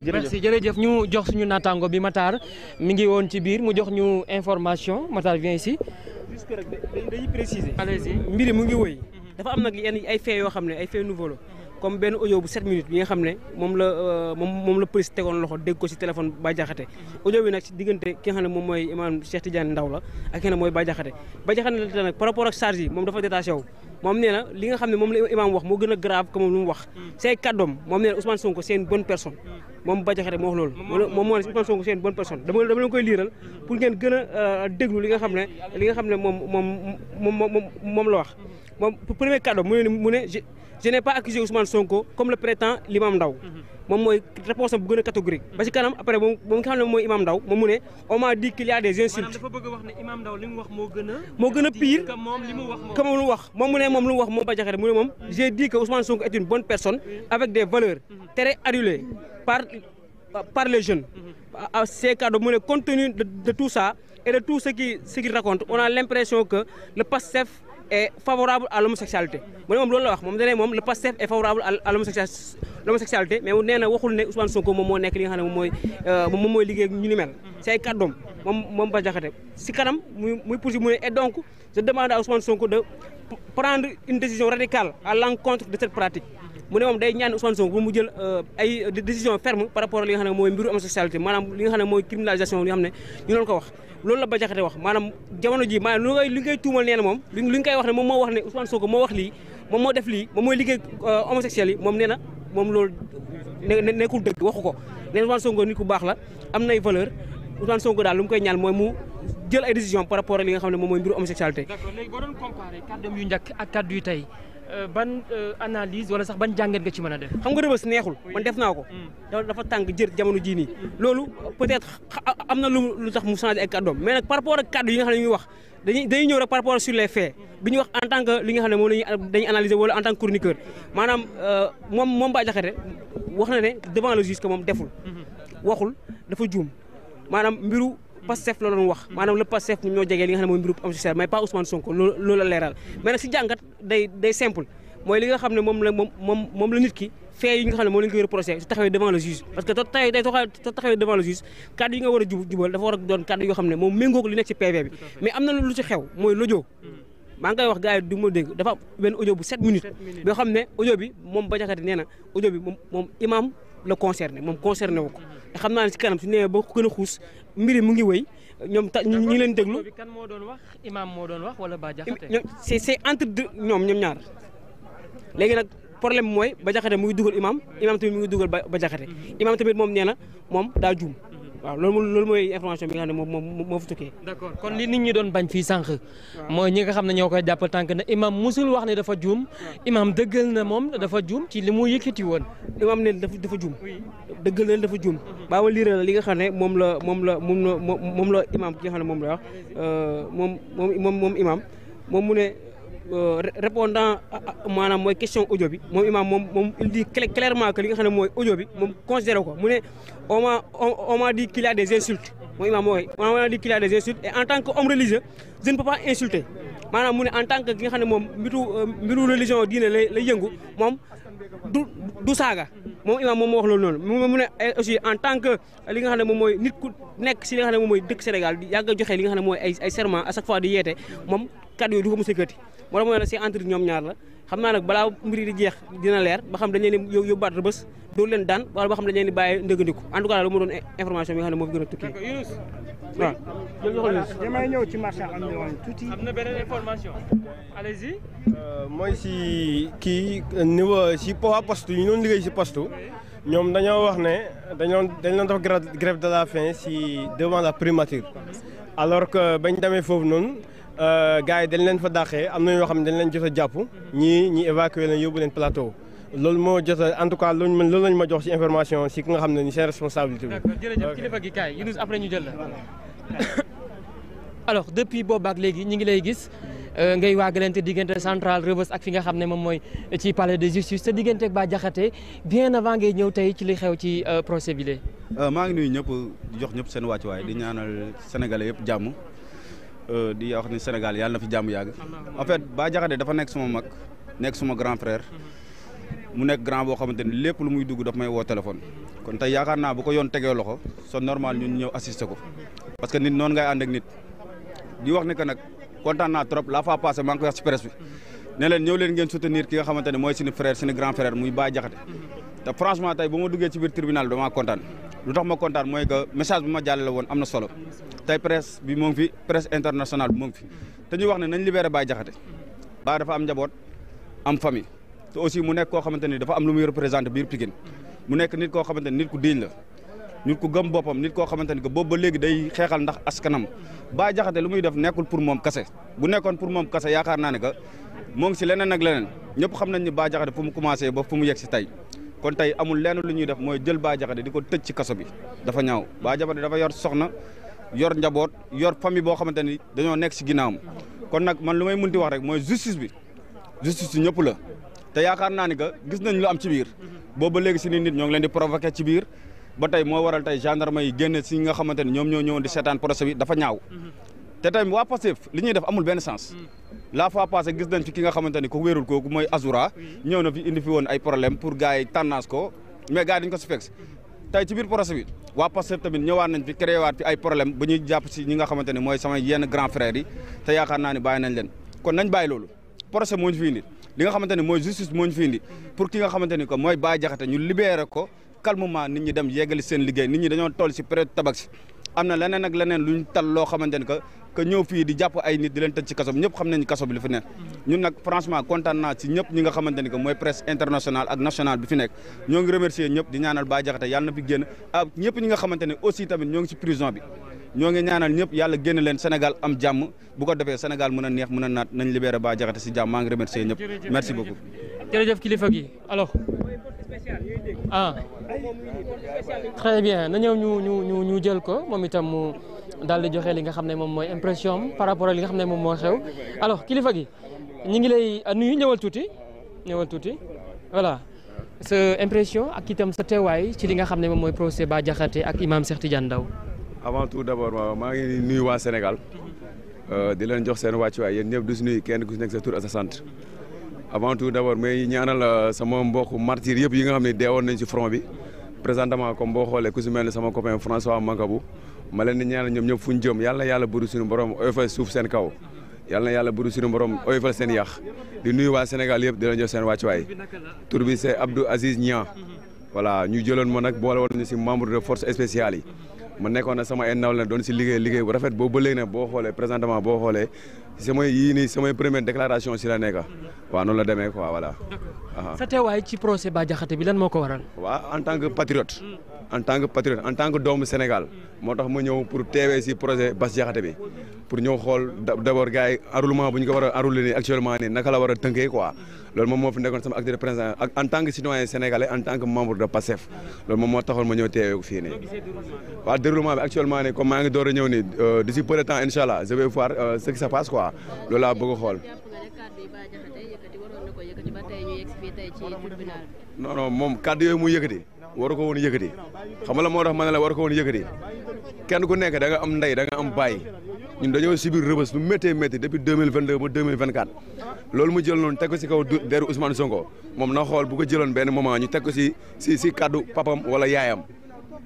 merci jërëjëf ñu jox suñu naataango bi Matar mi ngi woon ci biir mu jox ñu information Matar viens ici. juste rek dañuy préciser. allez-y mbiri mu ngi wëy. dafa am nag yenn ay faits yoo xam ne ay faits nouveaux la comme benn audio bu 7 minutes bi nga xam ne moom la police tegoon loxo dégg ko si téléphone Bah Diakhaté audio bi nag si diggante ki nga xam ne moom mooy imam Cheikh Tidiane Ndaw la ak ki nga xam ne mooy Bah Diakhaté la nag par rapport ak charge yi moom dafa détaché wu moom nee na li nga xam ne moom la imam wax moo gën a grave que moom lu mu wax say kàddoom moom nee na Ousmane Sonko c'est une bonne personne moom Bah Diakhaté moo wax loolu moom moo ne Ousmane Sonko c'est une bonne personne dama leen koy liiral pour ngeen gën a déglu li nga xam ne moom la wax moom premier kàddoom mu ne je n'ai pas accusé Ousmane Sonko comme le prétend l'imam Ndaw moom mooy réponse bu gën a catégorique ba ci kanam après moom nga xam ne mooy imam Ndaw moom mu ne on m'a dit qu'il y a des insultes. dafa bëgg a wax ne imam Ndaw li mu wax moo gën a pire que moom li mu wax moom mu ne moom lu mu wax moom Bah Diakhaté mu ne moom j'ai dit que Ousmane Sonko est une bonne personne avec des valeurs très adulées par les jeunes. Ces cadres mu ne compte tenu de tout ça et de tout ce qu'il raconte on a l'impression que le PASTEF est favorable à l'homosexualité mu ne moom loolu la wax moom dane moom le PASTEF est favorable à l'homosexualité mais nee na waxul ne Ousmane Sonko moom moo nekk li nga xam ne moom mooy liggéey ñu ni mel si ay kàddoom moom Bah Diakhaté si kanam muy poursuivre mu ne et donc je demande à Ousmane Sonko de prendre une décision radicale à l'encontre de cette pratique mu ne moom day ñaan Ousmane Sonko mu jël ay décision ferme par rapport ak li nga xam ne mooy mbiru homosexualité maanaam li nga xam ne mooy criminalisation li nga xam ne ñu doon ko wax loolu la Bah Diakhaté wax maanaam jamono ji maanaam li ngay tuumal nee na moom li nga koy wax ne moom moo wax ne Ousmane Sonko moo wax lii moom moo def lii moom mooy liggéey homosexuel yi moom nee na moom loolu nekkul dëgg waxu ko nee na Ousmane Sonko nit ku baax la am nay valeur Ousmane Sonko daal lu mu koy ñaan mooy mu jël ay décision par rapport ak li nga xam ne moom mooy mbiru homosexualité. D'accord léegi boo doon comparé kàddu yu njëkk ak kàddu yu tey ban analyse wala sax ban jàngat nga ci mën a def. xam nga Rebeuss neexul man def naa ko. dafa tàng jër jamono jii nii. loolu peut-être am na lu tax mu changé ay kàddoom mais nag par rapport ak kàddu yi nga xam ne ñuy wax dañuy ñëw rek par rapport sur les faits bi ñu wax en tant que li nga xam ne moom dañuy analyser wala en tant que chroniqueur maanaam moom Bah Diakhaté wax na ne devant le juge que moom deful. waxul dafa juum maanaam mbiru. Pastef la doon wax maanaam le Pastef ñoo jegee li nga xam ne mooy mbiru homosexuel mais pas Ousmane Sonko loolu la leeral mais nag si jàngat day simple mooy li nga xam ne moom la nit ki fait yi nga xam ne moom la ñu koy reproché su taxawee devant le juge parce que soo taxawee devant le juge kaddu yi nga war a jubal dafa war a doon kaddu yoo xam ne moom méngoog li nekk ci PV bi mais am na lu ci xew mooy l'audio maa ngi koy wax gars yi du ma dégg dafa benn audio bu 7 minutes boo xam ne audio bi moom Bah Diakhaté nee na audio bi moom imam la concerné moom concerné wu ko te xam naa ne si kanam su nee ba gën a xuus mbiri mu ngi wëy ñoom ñu ngi leen déglu. kan moo doon wax imam moo doon wax wala Bah Diakhaté. c'est entre deux ñoom ñaar léegi nag problème mooy Bah Diakhaté mu ngi dugal imam tamit mu ngi dugal Bah Diakhaté imam tamit moom nee na moom daa juum waaw loolu mooy information bi nga xam ne moom moo fi tukkee. d'accord kon li nit ñi doon bañ fii sànq. mooy ñi nga xam ne ñoo koy jàppal tànk ne imam musul wax ne dafa juum. imam dëggal na moom dafa juum ci li mu yëkkati woon. imam ne dafa juum. dëggal na dafa juum. baa ma liiral li nga xam ne moom la imam ki nga xam ne moom la wax moom imam moom mu ne répondant maanaam mooy question audio bi moom imam moom il dit clairement que li nga xam ne mooy audio bi moom considéré ko mu ne on m'a dit qu'il y a des insultes moom imam mooy on m'a dit qu'il y a des insultes et en tant qu'homme religieux je ne peux pas insulter maanaam mu ne en tant que ki nga xam ne moom mbiru religion diine lay yëngu moom du saaga moom imam moom moo wax loolu noonu mu ne aussi en tant que li nga xam ne moom mooy nit ku nekk si li nga xam ne moom mooy dëkk Sénégal di yàgg a joxe li nga xam ne mooy ay serment à chaque fois di yeete moom kàddu yooyu du ko mos a yëkkati moo tax mooy la c'est entre ñoom ñaar la xam naa nag balaa mbir di jeex dina leer ba xam dañ leen di yóbbaat Rebeuss doo leen daan wala ba xam dañ leen di bàyyi ndëggandiku en tout cas lu mu doon information bi nga xam ne moo fi gën a tukki waaw damay ñëw ci marché am tuuti. am na beneen information allez-y. mooy si kii niveau si waa poste ñu doon liggéey si poste ñoom dañoo wax ne dañ leen def grève de la faim si devant la primature alors que bañ demee foofu noonu gars yi dañ leen fa dàqee am na yoo xam ne dañ leen jot a jàpp ñi évacué leen yóbbu leen plateau loolu moo jot a en tout cas loolu lañ ma jox si information si ki nga xam ne ni seen responsabilité bi. d'accord jërëjëf kilifa gi kaay Younous après ñu jël la. alors depuis boobu ak léegi ñu ngi lay gis ngay waagalante diggante central Rebeuss ak fi nga xam ne moom mooy ci palais de justice sa diggante ak Bah Diakhaté bien avant ngay ñëw tey ci li xew ci procès bi lee. maa ngi nuyu ñëpp di jox ñëpp seen wàccuwaay di ñaanal sénégalais yëpp jàmm di wax ni Sénégal yàlla na fi jàmm yàgg en fait Bah Diakhaté dafa nekk suma mag nekk suma grand frère mu nekk grand boo xamante ni lépp lu muy dugg daf may woo téléphone kon tey yaakaar naa bu ko yoon tegee loxo c'est normal ñun ñëw assister ko parce que nit noonu ngay ànd ak nit di wax ne que nag kontaan naa trop la fois passée maa ngi koy wax ci presse bi ne leen ñëw leen ngeen soutenir ki nga xamante ne mooy suñu frère suñu grand frère muy Bah Diakhaté te franchement tey bu ma duggee ci biir tribunal bi damaa kontaan lu tax ma kontaan mooy que message bi ma jàllale woon am na solo tey presse bi moo ngi fi presse internationale bi moo ngi fi te ñuy wax ne nañ libéré Bah Diakhaté Bah dafa am njaboot am famille te aussi mu nekk koo xamante ni dafa am lu muy représenté biir Pikine mu nekk nit koo xamante ni nit ku diiñ la nit ku gëm boppam nit koo xamante ni que boobu ba léegi day xeexal ndax askanam Bah Diakhaté lu muy def nekkul pour moom kase bu nekkoon pour moom kase yaakaar naa ne que moo ngi si leneen ak leneen ñëpp xam nañ ni Bah Diakhaté fu mu commencé ba fu mu yegg si tey kon tey amul lenn lu ñuy def mooy jël Bah Diakhaté di ko tëj ci kaso bi dafa ñaaw Bah Diakhaté dafa yor soxna yor njaboot yor famille boo xamante ni dañoo nekk si ginnaawam kon nag man lu may munti wax rek mooy justice bi ñëpp la te yaakaar naa ni que gis nañ lu am ci biir boobu ba léegi si nit ñoo ngi leen di provoquer ci biir ba tey moo waral tey gendarme yi génne si nga xamante ni ñoom ñoo ñëwoon di seetaan procès bi dafa ñaaw te tey waa Pastef li ñuy def amul benn sens la fois passée gis nañ fi ki nga xamante ni ko wéerul kooku mooy Azoura ñëw na fi indi fi woon ay problème pour gars yi tendance ko mais gars yi dañ ko si fekk tey ci biir procès bi waa Pastef tamit ñëwaat nañ fi créé waat fi ay problème ba ñuy jàpp si ñi nga xamante ni mooy sama yenn grand frères yi te yaakaar naa ni bàyyi nañ leen kon nañ bàyyi loolu procès moo ñu fi indi li nga xamante ni mooy justice moo ñu fi indi pour ki nga xamante ni que mooy Bah Diakhaté ñu libéré ko calmement nit ñi dem yeggali seen liggéey nit ñi dañoo toll si période tabaski am na leneen ak leneen luñ tal loo xamante ni que ñëw fii di jàpp ay nit di leen tëj ci kaso bi ñëpp xam nañ kaso bi li fi nekk ñun nag franchement kontaan naa ci ñëpp ñi nga xamante ni que mooy presse internationale ak nationale bi fi nekk ñoo ngi remercier ñëpp di ñaanal Bah Diakhaté yàlla na fi génn ak ñëpp ñi nga xamante ne aussi tamit ñoo ngi ci prison bi ñoo ngi ñaanal ñëpp yàlla génn leen Sénégal am jàmm bu ko defee Sénégal mën a neex mën a naat nañ libéré Bah Diakhaté si jàmm maa ngi remercier ñëpp merci beaucoup jërëjëf kilifa gi alors très bien na ñëw ñu jël ko moom itam mu daal di joxe li nga xam ne moom mooy impression am par rapport ak li nga xam ne moom moo xew alors kilifa gi ñu ngi lay nuyu ñëwal tuuti voilà sa impression ak itam sa teewaay ci li nga xam ne moom mooy procès Bah Diakhaté ak imam Cheikh Tidiane Ndao. avant tout d'abord maa ngi nuyu waa Sénégal di leen jox seen wàccuwaay yéen ñëpp di si nuyu kenn ku si nekk sa tur ak sa sant avant tout d'abord may ñaanal sama mbokk martyr yëpp yi nga xam ne deewoon nañ si front bi présentement comme boo xoolee ku si mel ne sama copain François Mankabou ma leen di ñaanal ñoom ñëpp fu ñu jëm yàlla na yàlla bëri suñu borom oyofal suuf seen kaw yàlla na yàlla bëri suñu borom oyofal seen yàq di nuyu waa Sénégal yëpp di leen jox seen wàccuwaay tur bi c'est Abdou Aziz Niang voilà ñu jëloon ma nag boole woon ñu si membre de force spéciale yi ma nekkoon na sama ay nawle doon si liggéey bu rafet boobu ba léegi nag boo xoolee présentement boo xoolee samay yii nii samay première déclaration si la nekk waaw noonu la demee quoi voilà. sa teewaay ci procès Bah Diakhaté bi lan moo ko waral. waaw en tant que patriote en tant que doomu Sénégal moo tax ma ñëw pour teewee si projet Bah Diakhaté bi pour ñëw xool d'abord gars yi enrôlement bu ñu ko war a enrôler nii actuellement nii naka la war a tënkee quoi loolu moom moo fi nekkoon sama acte de présence ak en tant que citoyen sénégalais en tant que membre de PASTEF loolu moom moo taxoon ma ñëw teewee ko fii nii. waaw déroulement bi actuellement nii comme maa ngi door a ñëw nii d'ici peu de temps incha allah je vais voir ce qui se passe quoi loolu laa bëgg a xool. non moom kàddu yooyu mu yëkkati waru ko woon yëkkati xam nga la moo tax ma ne la waru ko woon yëkkati kenn ku nekk da nga am ndey da nga am baay ñun dañoo subir rëbës lu méttee métti depuis 2022 ba 2024 loolu mu jël noonu teg ko si kaw deru Ousmane Sonko moom na xool bu ko jëloon benn moment ñu teg ko si kàddu papam wala yaayam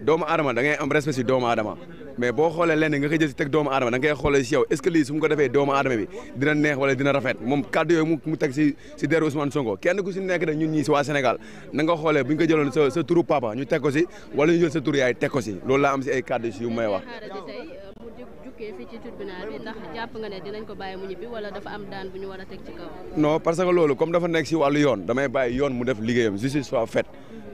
doomu aadama da ngay am respect si doomu aadama mais boo xoolee lenn nga koy jël si teg doomu aadama da ngay xoolee si yow est-ce que lii su mu ko defee doomu aadama bi dina neex wala dina rafet moom kàddu yooyu mu teg si deru Ousmane Sonko kenn ku si nekk rek ñun ñii si waa Sénégal na nga xoolee bu ñu ko jëloon sa turu papa ñu teg ko si wala ñu jël sa turu yaay teg ko si loolu laa am si ay kàddu si yu may wax. fii ci tribunal bi ndax jàpp nga ne dinañ ko bàyyi mu ñibbi wala dafa am daan bu ñu war a teg ci kaw. non parce que loolu comme dafa nekk si wàllu yoon damay bàyyi yoon mu def liggéeyam justice soit faite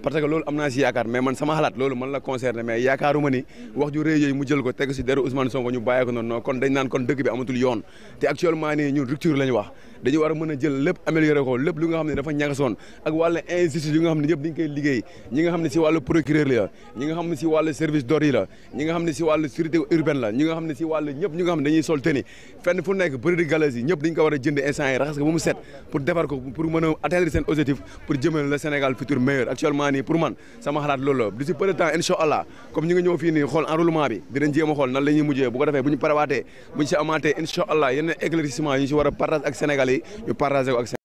parce que loolu am naa si yaakaar mais man sama xalaat loolu man la concerné mais yaakaaruma ni wax ju rëy yooyu mu jël ko teg si deru Ousmane Sonko ñu bàyyi ko noonu non kon dañ naan kon dëkk bi amatul yoon te actuellement nii ñun rupture la ñu wax dañu war a mën a jël lépp améliorer ko lépp lu nga xam ne dafa ñagasoon ak wàllu injustice yi nga xam ne ñëpp dañ koy liggéey ñi nga xam ne si wàllu procureur la ñi nga xam ne si wàllu service d'ordre yi la ñi nga xam ne si wàllu sécurité urbaine la ñi nga xam ne si wàllu ñëpp ñi nga xam ne dañuy sol tenue fenn fu nekk bëri di galas yi ñëpp dañ ko war a jënd instant yi raxas ko ba mu set pour defar ko pour mën a atteindre seen objectif pour jëmale le Sénégal futur meilleur actuellement nii pour man sama xalaat loolu la d'ici peu de temps incha allah comme ñi nga ñëw fii nii xool enrôlement bi dinañ jéem a xool nan la ñuy mujjee bu ko defee bu ñu parawaatee bu ñu si amaatee incha allah yenn éclaircissement yi ñu si war a partage ak Sénégal yi ñu partagé ko ak